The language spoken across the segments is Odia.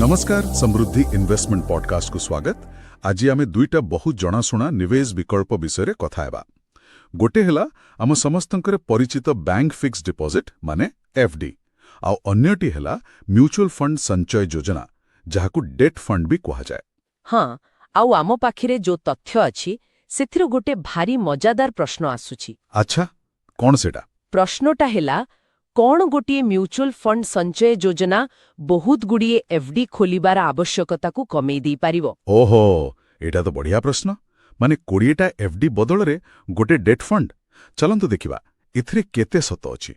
ନମସ୍କାର, ସମୃଦ୍ଧି ଇନଭେଷ୍ଟମେଣ୍ଟ ପଡକାଷ୍ଟକୁ ସ୍ୱାଗତ। ଆଜି ଆମେ ଦୁଇଟା ବହୁତ ଜଣାଶୁଣା ନିବେଶ ବିକଳ୍ପ ବିଷୟରେ କଥା ହେବା। ଗୋଟେ ହେଲା ଆମ ସମସ୍ତଙ୍କର ପରିଚିତ ବ୍ୟାଙ୍କ ଫିକ୍ସଡ ଡିପୋଜିଟ୍, ମାନେ ଏଫଡି, ଆଉ ଅନ୍ୟଟି ହେଲା ମ୍ୟୁଚୁଆଲ ଫଣ୍ଡ ସଞ୍ଚୟ ଯୋଜନା, ଯାହାକୁ ଡେଟ୍ ଫଣ୍ଡ ବି କୁହାଯାଏ। ହଁ, ଆଉ ଆମ ପାଖରେ ଯୋଉ ତଥ୍ୟ ଅଛି, ସେଥିରୁ ଗୋଟେ ଭାରି ମଜାଦାର ପ୍ରଶ୍ନ ଆସୁଛି। ଆଚ୍ଛା, କ'ଣ ସେଟା? ପ୍ରଶ୍ନଟା ହେଲା, କ'ଣ ଗୋଟିଏ ମ୍ୟୁଚୁଆଲ ଫଣ୍ଡ ସଞ୍ଚୟ ଯୋଜନା ବହୁତ ଗୁଡ଼ିଏ ଏଫଡି ଖୋଲିବାର ଆବଶ୍ୟକତାକୁ କମେଇ ଦେଇପାରିବ? ଓହୋ, ଏଇଟା ତ ବଢ଼ିଆ ପ୍ରଶ୍ନ। ମାନେ 20ଟା ଏଫଡି ବଦଳରେ ଗୋଟେ ଡେଟ୍ ଫଣ୍ଡ। ଚାଲନ୍ତୁ ଦେଖିବା ଏଥିରେ କେତେ ସତ ଅଛି।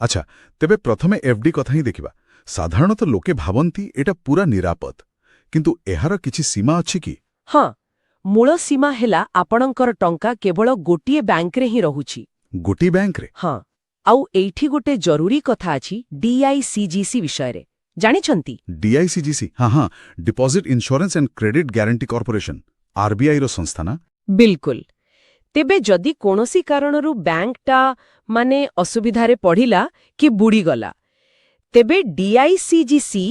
ଆଚ୍ଛା, ତେବେ ପ୍ରଥମେ ଏଫଡି କଥା ହିଁ ଦେଖିବା। ସାଧାରଣତଃ ଲୋକେ ଭାବନ୍ତି ଏଇଟା ପୁରା ନିରାପଦ, କିନ୍ତୁ ଏହାର କିଛି ସୀମା ଅଛି କି? ହଁ, ମୂଳ ସୀମା ହେଲା ଆପଣଙ୍କର ଟଙ୍କା କେବଳ ଗୋଟିଏ ବ୍ୟାଙ୍କରେ ହିଁ ରହୁଛି। ଗୋଟିଏ ବ୍ୟାଙ୍କରେ? ହଁ, ଆଉ ଏଇଠି ଗୋଟେ ଜରୁରୀ କଥା ଅଛି ଡିଆଇସିଜିସି ବିଷୟରେ। ଜାଣିଛନ୍ତି? ଡିଆଇସିଜିସି, ହଁ, Deposit Insurance and Credit Guarantee Corporation, ଆରବିଆଇର ସଂସ୍ଥା ନା? ବିଲକୁଲ। ତେବେ ଯଦି କୌଣସି କାରଣରୁ ବ୍ୟାଙ୍କଟା ମାନେ ଅସୁବିଧାରେ ପଡ଼ିଲା କି ବୁଡ଼ିଗଲା, ତେବେ ଡିଆଇସିଜିସି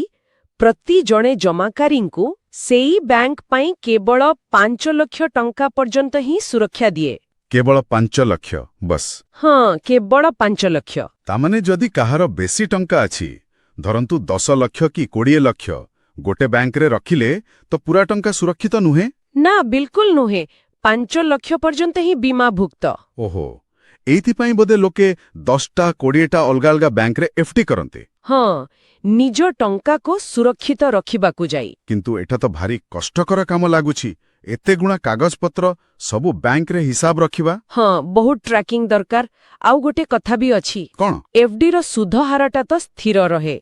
ପ୍ରତି ଜଣେ ଜମାକାରୀଙ୍କୁ ସେଇ ବ୍ୟାଙ୍କ ପାଇଁ କେବଳ 5 ଲକ୍ଷ ଟଙ୍କା ପର୍ଯ୍ୟନ୍ତ ହିଁ ସୁରକ୍ଷା ଦିଏ। କେବଳ 5 ଲକ୍ଷ, ବସ୍? ହଁ, କେବଳ 5 ଲକ୍ଷ। ତାମାନେ ଯଦି କାହାର ବେଶୀ ଟଙ୍କା ଅଛି, ଧରନ୍ତୁ 10 ଲକ୍ଷ କି 20 ଲକ୍ଷ, ଗୋଟେ ବ୍ୟାଙ୍କରେ ରଖିଲେ ତ ପୁରା ଟଙ୍କା ସୁରକ୍ଷିତ ନୁହେଁ? ନା, ବିଲକୁଲ ନୁହେଁ। 5 ଲକ୍ଷ ପର୍ଯ୍ୟନ୍ତ ହିଁ ବୀମାଭୁକ୍ତ। ଓହୋ, ଏଇଥିପାଇଁ ବୋଧେ ଲୋକେ 10ଟା 20ଟା ଅଲଗା ଅଲଗା ବ୍ୟାଙ୍କରେ ଏଫଡି କରନ୍ତି। ହଁ, ନିଜ ଟଙ୍କାକୁ ସୁରକ୍ଷିତ ରଖିବାକୁ ଯାଇ। କିନ୍ତୁ ଏଟା ତ ଭାରି କଷ୍ଟକର କାମ ଲାଗୁଛି। ଏତେ ଗୁଣା କାଗଜପତ୍ର, ସବୁ ବ୍ୟାଙ୍କରେ ହିସାବ ରଖିବା। ହଁ, ବହୁତ ଟ୍ରାକିଂ ଦରକାର। ଆଉ ଗୋଟେ କଥା ବି ଅଛି। କ'ଣ? ଏଫଡିର ସୁଧହାରଟା ତ ସ୍ଥିର ରହେ,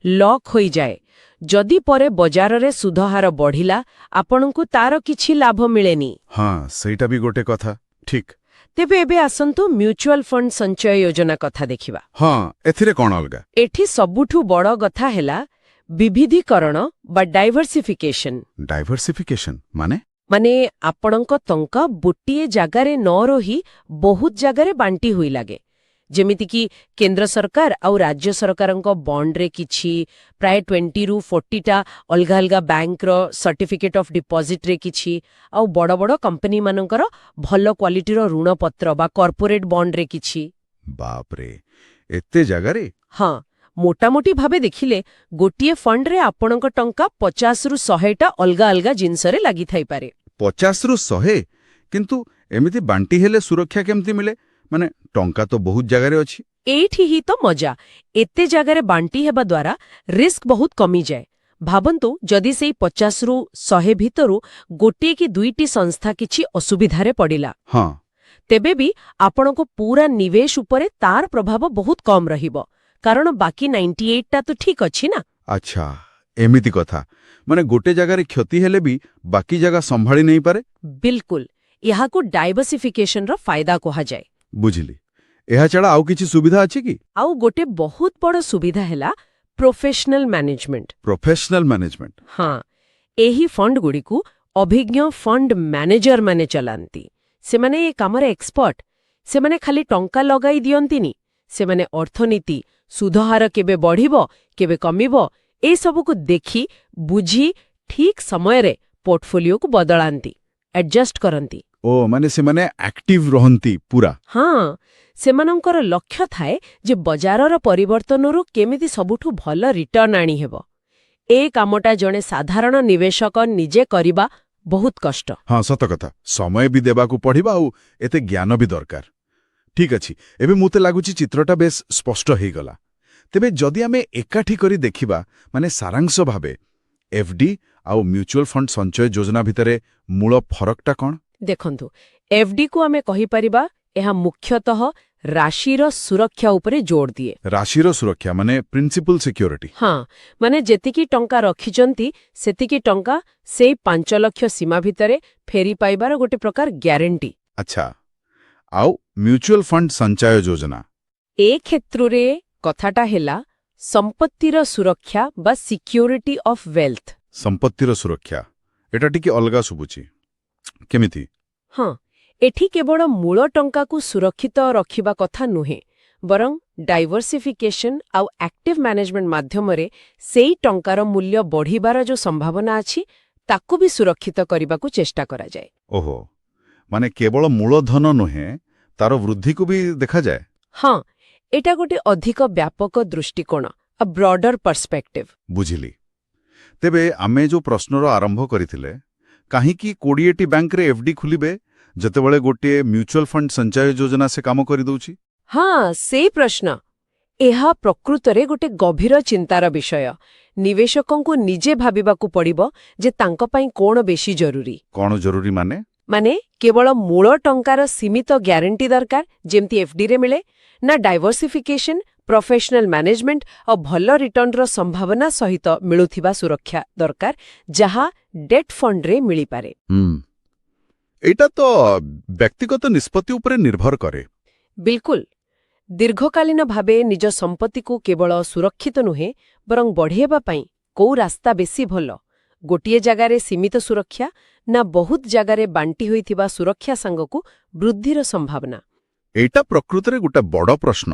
ଲକ୍ ହୋଇଯାଏ। ଯଦି ପରେ ବଜାରରେ ସୁଧହାର ବଢ଼ିଲା, ଆପଣଙ୍କୁ ତାର କିଛି ଲାଭ ମିଳେନି। ହଁ, ସେଇଟା ବି ଗୋଟେ କଥା, ଠିକ୍। ତେବେ ଏବେ ଆସନ୍ତୁ ମ୍ୟୁଚୁଆଲ ଫଣ୍ଡ ସଞ୍ଚୟ ଯୋଜନା କଥା ଦେଖିବା। ହଁ, ଏଥିରେ କ'ଣ ଅଲଗା? ଏଠି ସବୁଠୁ ବଡ଼ କଥା ହେଲା ବିବିଧୀକରଣ ବା ଡାଇଭର୍ସିଫିକେସନ। ଡାଇଭର୍ସିଫିକେସନ ମାନେ? ମାନେ ଆପଣଙ୍କ ଟଙ୍କା ଗୋଟିଏ ଜାଗାରେ ନ ରହି ବହୁତ ଜାଗାରେ ବାଣ୍ଟି ହୋଇ ଲାଗେ। ଯେମିତିକି କେନ୍ଦ୍ର ସରକାର ଆଉ ରାଜ୍ୟ ସରକାରଙ୍କ ବଣ୍ଡରେ କିଛି, ପ୍ରାୟ 20ରୁ 40ଟା ଅଲଗା ଅଲଗା ବ୍ୟାଙ୍କର ସର୍ଟିଫିକେଟ୍ ଅଫ୍ ଡିପୋଜିଟ୍ରେ କିଛି, ଆଉ ବଡ଼ ବଡ଼ କମ୍ପାନୀମାନଙ୍କର ଭଲ କ୍ୱାଲିଟିର ଋଣପତ୍ର ବା କର୍ପୋରେଟ୍ ବଣ୍ଡରେ କିଛି। ବାପରେ, ଏତେ ଜାଗାରେ! ହଁ, ମୋଟାମୋଟି ଭାବେ ଦେଖିଲେ ଗୋଟିଏ ଫଣ୍ଡରେ ଆପଣଙ୍କ ଟଙ୍କା 50ରୁ 100ଟା ଅଲଗା ଅଲଗା ଜିନିଷରେ ଲାଗିଥାଇପାରେ। 50ରୁ 100! କିନ୍ତୁ ଏମିତି ବାଣ୍ଟି ହେଲେ ସୁରକ୍ଷା କେମିତି ମିଳେ? ମାନେ ଟଙ୍କା ତ ବହୁତ ଜାଗାରେ ଅଛି। ଏଇଠି ହିଁ ତ ମଜା। ଏତେ ଜାଗାରେ ବାଣ୍ଟି ହେବା ଦ୍ୱାରା ରିସ୍କ ବହୁତ କମିଯାଏ। ଭାବନ୍ତୁ, ଯଦି ସେଇ 50ରୁ 100 ଭିତରୁ ଗୋଟିଏ କି ଦୁଇଟି ସଂସ୍ଥା କିଛି ଅସୁବିଧାରେ ପଡ଼ିଲା, ତେବେ ବି ଆପଣଙ୍କ ପୁରା ନିବେଶ ଉପରେ ତାର ପ୍ରଭାବ ବହୁତ କମ୍ ରହିବ, କାରଣ ବାକି 98ଟା ତ ଠିକ୍ ଅଛି ନା। ଆଚ୍ଛା, ଏମିତି କଥା। ମାନେ ଗୋଟେ ଜାଗାରେ କ୍ଷତି ହେଲେ ବି ବାକି ଜାଗା ସମ୍ଭାଳି ନେଇପାରେ। ବିଲକୁଲ, ଏହାକୁ ଡାଇଭର୍ସିଫିକେସନର ଫାଇଦା କୁହାଯାଏ। ବୁଝିଲି। ଏହା ଛଡ଼ା ଆଉ କିଛି ସୁବିଧା ଅଛି କି? ଆଉ ଗୋଟେ ବହୁତ ବଡ଼ ସୁବିଧା ହେଲା ପ୍ରୋଫେସନାଲ ମ୍ୟାନେଜମେଣ୍ଟ। Professional management? ହଁ, ଏହି ଫଣ୍ଡଗୁଡ଼ିକୁ ଅଭିଜ୍ଞ ଫଣ୍ଡ ମ୍ୟାନେଜରମାନେ ଚଲାନ୍ତି। ସେମାନେ ଏ କାମରେ ଏକ୍ସପର୍ଟ। ସେମାନେ ଖାଲି ଟଙ୍କା ଲଗାଇ ଦିଅନ୍ତିନି, ସେମାନେ ଅର୍ଥନୀତି, ସୁଧହାର କେବେ ବଢ଼ିବ, କେବେ କମିବ, ଏସବୁକୁ ଦେଖି ବୁଝି ଠିକ୍ ସମୟରେ ପୋର୍ଟଫୋଲିଓକୁ ବଦଳାନ୍ତି, ଆଡଜଷ୍ଟ କରନ୍ତି। ଓ, ମାନେ ସେମାନେ ଆକ୍ଟିଭ ରହନ୍ତି ପୁରା। ହଁ, ସେମାନଙ୍କର ଲକ୍ଷ୍ୟ ଥାଏ ଯେ ବଜାରର ପରିବର୍ତ୍ତନରୁ କେମିତି ସବୁଠୁ ଭଲ ରିଟର୍ଣ୍ଣ ଆଣିହେବ। ଏ କାମଟା ଜଣେ ସାଧାରଣ ନିବେଶକ ନିଜେ କରିବା ବହୁତ କଷ୍ଟ। ହଁ, ସତ କଥା। ସମୟ ବି ଦେବାକୁ ପଡ଼ିବ ଆଉ ଏତେ ଜ୍ଞାନ ବି ଦରକାର। ଠିକ୍ ଅଛି, ଏବେ ମୋତେ ଲାଗୁଛି ଚିତ୍ରଟା ବେଶ ସ୍ପଷ୍ଟ ହେଇଗଲା। ତେବେ ଯଦି ଆମେ ଏକାଠି କରି ଦେଖିବା, ମାନେ ସାରାଂଶ ଭାବେ, ଏଫଡି ଆଉ ମ୍ୟୁଚୁଆଲ ଫଣ୍ଡ ସଞ୍ଚୟ ଯୋଜନା ଭିତରେ ମୂଳ ଫରକଟା କ'ଣ? ଦେଖନ୍ତୁ, ଏଫଡିକୁ ଆମେ କହିପାରିବା ଏହା ମୁଖ୍ୟତଃ ରାଶିର ସୁରକ୍ଷା ଉପରେ ଜୋର ଦିଏ। ରାଶିର ସୁରକ୍ଷା, ମାନେ ପ୍ରିନ୍ସିପାଲ ସିକ୍ୟୁରିଟି। ହଁ, ମାନେ ଯେତିକି ଟଙ୍କା ରଖିଛନ୍ତି, ସେତିକି ଟଙ୍କା ସେଇ 5 ଲକ୍ଷ ସୀମା ଭିତରେ ଫେରି ପାଇବାର ଗୋଟେ ପ୍ରକାର ଗ୍ୟାରେଣ୍ଟି। ଆଚ୍ଛା, ଆଉ ମ୍ୟୁଚୁଆଲ ଫଣ୍ଡ ସଞ୍ଚୟ ଯୋଜନା? ଏ କ୍ଷେତ୍ରରେ କଥାଟା ହେଲା ସମ୍ପତ୍ତିର ସୁରକ୍ଷା ବା ସିକ୍ୟୁରିଟି ଅଫ୍ ୱେଲ୍ଥ। ସମ୍ପତ୍ତିର ସୁରକ୍ଷା, ଏଟା ଟିକେ ଅଲଗା ଶୁଭୁଛି। କେମିତି? ହଁ, ଏଠି କେବଳ ମୂଳ ଟଙ୍କାକୁ ସୁରକ୍ଷିତ ରଖିବା କଥା ନୁହେଁ, ବରଂ ଡାଇଭର୍ସିଫିକେସନ ଆଉ ଆକ୍ଟିଭ ମ୍ୟାନେଜମେଣ୍ଟ ମାଧ୍ୟମରେ ସେଇ ଟଙ୍କାର ମୂଲ୍ୟ ବଢ଼ିବାର ଯୋଉ ସମ୍ଭାବନା ଅଛି, ତାକୁ ବି ସୁରକ୍ଷିତ କରିବାକୁ ଚେଷ୍ଟା କରାଯାଏ। ଓହୋ, ମାନେ କେବଳ ମୂଳଧନ ନୁହେଁ, ତାର ବୃଦ୍ଧିକୁ ବି ଦେଖାଯାଏ। ହଁ, ଏଇଟା ଗୋଟେ ଅଧିକ ବ୍ୟାପକ ଦୃଷ୍ଟିକୋଣ, ଅ ବ୍ରଡର ପର୍ସପେକ୍ଟିଭ। ବୁଝିଲି। ତେବେ ଆମେ ଯୋଉ ପ୍ରଶ୍ନର ଆରମ୍ଭ କରିଥିଲେ, କାହିଁକି 20ଟି ବ୍ୟାଙ୍କରେ ଏଫଡି ଖୋଲିବେ, ଯେତେବେଳେ ଗୋଟିଏ ମ୍ୟୁଚୁଆଲ ଫଣ୍ଡ ସଞ୍ଚୟ ଯୋଜନା ସେ କାମ କରିଦେଉଛି? ହଁ, ସେଇ ପ୍ରଶ୍ନ। ଏହା ପ୍ରକୃତରେ ଗୋଟେ ଗଭୀର ଚିନ୍ତାର ବିଷୟ। ନିବେଶକଙ୍କୁ ନିଜେ ଭାବିବାକୁ ପଡ଼ିବ ଯେ ତାଙ୍କ ପାଇଁ କଣ ବେଶୀ ଜରୁରୀ। କଣ ଜରୁରୀ ମାନେ? ମାନେ କେବଳ ମୂଳ ଟଙ୍କାର ସୀମିତ ଗ୍ୟାରେଣ୍ଟି ଦରକାର, ଯେମିତି ଏଫଡିରେ ମିଳେ, ନା ଡାଇଭର୍ସିଫିକେସନ, ପ୍ରଫେସନାଲ ମ୍ୟାନେଜମେଣ୍ଟ ଆଉ ଭଲ ରିଟର୍ଣ୍ଣର ସମ୍ଭାବନା ସହିତ ମିଳୁଥିବା ସୁରକ୍ଷା ଦରକାର, ଯାହା ଡେଟ୍ ଫଣ୍ଡରେ ମିଳିପାରେ? ହୁଁ ଏଇଟା ତ ବ୍ୟକ୍ତିଗତ ନିଷ୍ପତ୍ତି ଉପରେ ନିର୍ଭର କରେ। ବିଲକୁଲ। ଦୀର୍ଘକାଳୀନ ଭାବେ ନିଜ ସମ୍ପତ୍ତିକୁ କେବଳ ସୁରକ୍ଷିତ ନୁହେଁ, ବରଂ ବଢ଼େଇବା ପାଇଁ କୋଉ ରାସ୍ତା ବେଶୀ ଭଲ, ଗୋଟିଏ ଜାଗାରେ ସୀମିତ ସୁରକ୍ଷା ନା ବହୁତ ଜାଗାରେ ବାଣ୍ଟି ହୋଇଥିବା ସୁରକ୍ଷା ସାଙ୍ଗକୁ ବୃଦ୍ଧିର ସମ୍ଭାବନା? ଏଇଟା ପ୍ରକୃତରେ ଗୋଟେ ବଡ଼ ପ୍ରଶ୍ନ,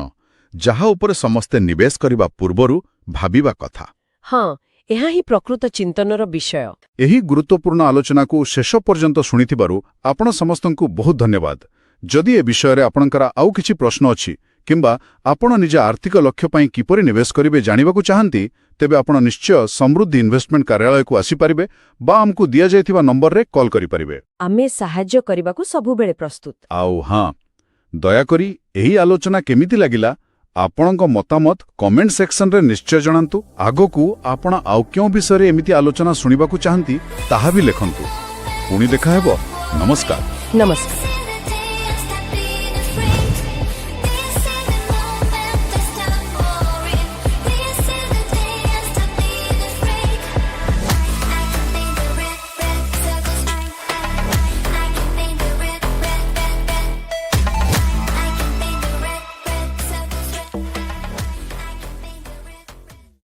ଯାହା ଉପରେ ସମସ୍ତେ ନିବେଶ କରିବା ପୂର୍ବରୁ ଭାବିବା କଥା। ହଁ, ଏହା ହିଁ ପ୍ରକୃତ ଚିନ୍ତନର ବିଷୟ। ଏହି ଗୁରୁତ୍ୱପୂର୍ଣ୍ଣ ଆଲୋଚନାକୁ ଶେଷ ପର୍ଯ୍ୟନ୍ତ ଶୁଣିଥିବାରୁ ଆପଣ ସମସ୍ତଙ୍କୁ ବହୁତ ଧନ୍ୟବାଦ। ଯଦି ଏ ବିଷୟରେ ଆପଣଙ୍କର ଆଉ କିଛି ପ୍ରଶ୍ନ ଅଛି କିମ୍ବା ଆପଣ ନିଜ ଆର୍ଥିକ ଲକ୍ଷ୍ୟ ପାଇଁ କିପରି ନିବେଶ କରିବେ ଜାଣିବାକୁ ଚାହାନ୍ତି, ତେବେ ଆପଣ ନିଶ୍ଚୟ ସମୃଦ୍ଧି ଇନଭେଷ୍ଟମେଣ୍ଟ କାର୍ଯ୍ୟାଳୟକୁ ଆସିପାରିବେ ବା ଆମକୁ ଦିଆଯାଇଥିବା ନମ୍ବରରେ କଲ୍ କରିପାରିବେ। ଆମେ ସାହାଯ୍ୟ କରିବାକୁ ସବୁବେଳେ ପ୍ରସ୍ତୁତ। ଆଉ ହଁ, ଦୟାକରି ଏହି ଆଲୋଚନା କେମିତି ଲାଗିଲା, ଆପଣଙ୍କ ମତାମତ କମେଣ୍ଟ ସେକ୍ସନରେ ନିଶ୍ଚୟ ଜଣାନ୍ତୁ। ଆଗକୁ ଆପଣ ଆଉ କେଉଁ ବିଷୟରେ ଏମିତି ଆଲୋଚନା ଶୁଣିବାକୁ ଚାହାନ୍ତି, ତାହା ବି ଲେଖନ୍ତୁ। ପୁଣି ଦେଖାହେବ। ନମସ୍କାର। ନମସ୍କାର।